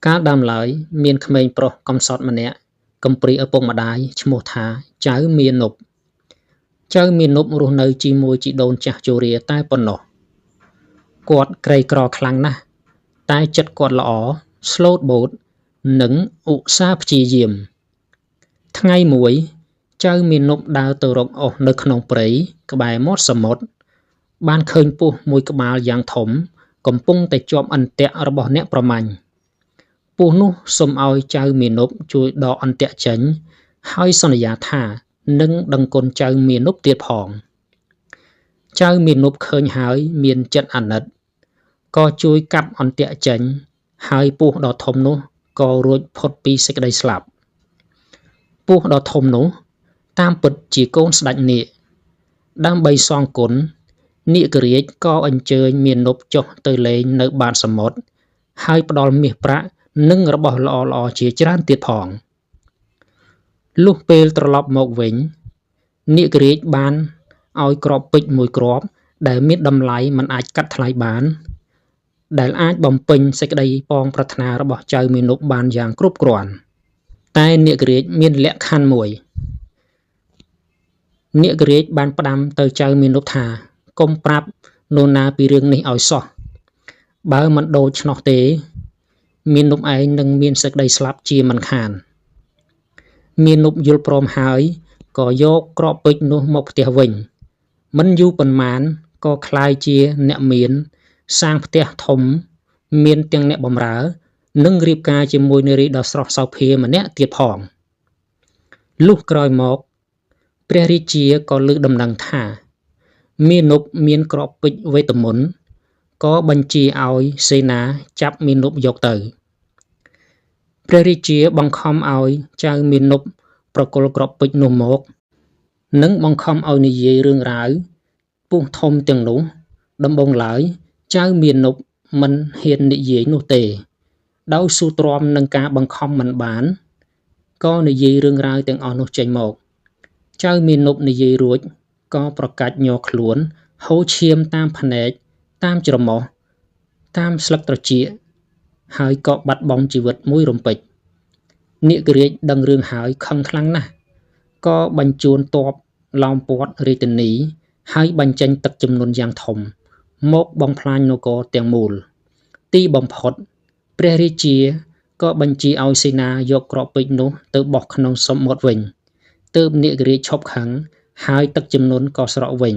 កាលដើមឡើយ មានក្មេងប្រុសកំសត់ម្នាក់ កំព្រាឪពុកម្តាយឈ្មោះថា ចៅមាណព ចៅមាណពរស់នៅជាមួយជីដូនចាស់ជរាតែប៉ុណ្ណោះ គាត់ក្រីក្រខ្លាំងណាស់ តែចិត្តគាត់ល្អ ស្លូតបូត និងឧស្សាហ៍ព្យាយាម ថ្ងៃមួយ ចៅមាណពដើរទៅរកអុសនៅក្នុងព្រៃក្បែរមាត់សមុទ្រ បានឃើញពស់មួយក្បាលយ៉ាងធំ កំពុងតែជាប់អន្ទាក់របស់អ្នកប្រមាញ់ ពស់នោះសុំឲ្យចៅមាណពជួយដកអន្ទាក់ចេញ ហើយសន្យាថានឹងដឹងគុណចៅមាណពទៀតផង ចៅមាណពឃើញហើយមានចិត្តអាណិត ក៏ជួយកាប់អន្ទាក់ចេញ ហើយពស់ដ៏ធំនោះក៏រួចផុតពីសេចក្តីស្លាប់ ពស់ដ៏ធំនោះតាមពិតជាកូនស្តេចនាគ ដើម្បីសងគុណ នាគរាជក៏អញ្ជើញមាណពចុះទៅលេងនៅបាតសមុទ្រ ហើយផ្ដល់មាសប្រាក់និងរបស់ល្អៗជាច្រើនទៀតផង លុះពេលត្រឡប់មកវិញ នាគរាជបានឲ្យគ្រាប់ពេជ្រមួយគ្រាប់ដែលមានតម្លៃមិនអាចកាត់ថ្លៃបាន ដែលអាចបំពេញសេចក្តីប៉ងប្រាថ្នារបស់ចៅមាណពបានយ៉ាងគ្រប់គ្រាន់ តែនាគរាជមានលក្ខខណ្ឌមួយ នាគរាជបានផ្ដាំទៅចៅមាណពថា កុំប្រាប់នរណាពីរឿងនេះឲ្យសោះ បើមិនដូច្នោះទេ មាណពឯងនឹងមានសេចក្តីស្លាប់ជាមិនខាន មាណពយល់ព្រមហើយ ក៏យកគ្រាប់ពេជ្រនោះមកផ្ទះវិញ មិនយូរប៉ុន្មានក៏ក្លាយជាអ្នកមាន សាងផ្ទះធំ មានទាំងអ្នកបម្រើ និងរៀបការជាមួយនារីដ៏ស្រស់សោភាម្នាក់ទៀតផង លុះក្រោយមក ព្រះរាជាក៏ឮដំណឹងថា មាណពមានគ្រាប់ពេជ្រវេទមន្ត ក៏បញ្ជាឲ្យសេនាចាប់មាណពយកទៅ ព្រះរាជាបង្ខំឲ្យចៅមាណពប្រគល់គ្រាប់ពេជ្រនោះមក និងបង្ខំឲ្យនិយាយរឿងរ៉ាវពស់ធំទាំងនោះ ដំបូងឡើយ ចៅមាណពមិនហ៊ាននិយាយនោះទេ ដោយស៊ូទ្រាំនឹងការបង្ខំមិនបាន ក៏និយាយរឿងរ៉ាវទាំងអស់នោះចេញមក ចៅមាណពនិយាយរួច ក៏ប្រកាច់ញ័រខ្លួន ហូរឈាមតាមភ្នែក តាមច្រមុះ តាមស្លឹកត្រចៀក ហើយក៏បាត់បង់ជីវិតមួយរំពេច នាគរាជដឹងរឿងហើយខឹងខ្លាំងណាស់ ក៏បញ្ជូនទ័ពឡោមព័ទ្ធរាជធានី ហើយបញ្ចេញទឹកជំនន់យ៉ាងធំ មកបំផ្លាញនគរទាំងមូល ទីបំផុត ព្រះរាជាក៏បញ្ជាឲ្យសេនាយកគ្រាប់ពេជ្រនោះទៅបោះក្នុងសមុទ្រវិញ ទើបនាគរាជឈប់ខឹង ហើយទឹកជំនន់ក៏ស្រកវិញ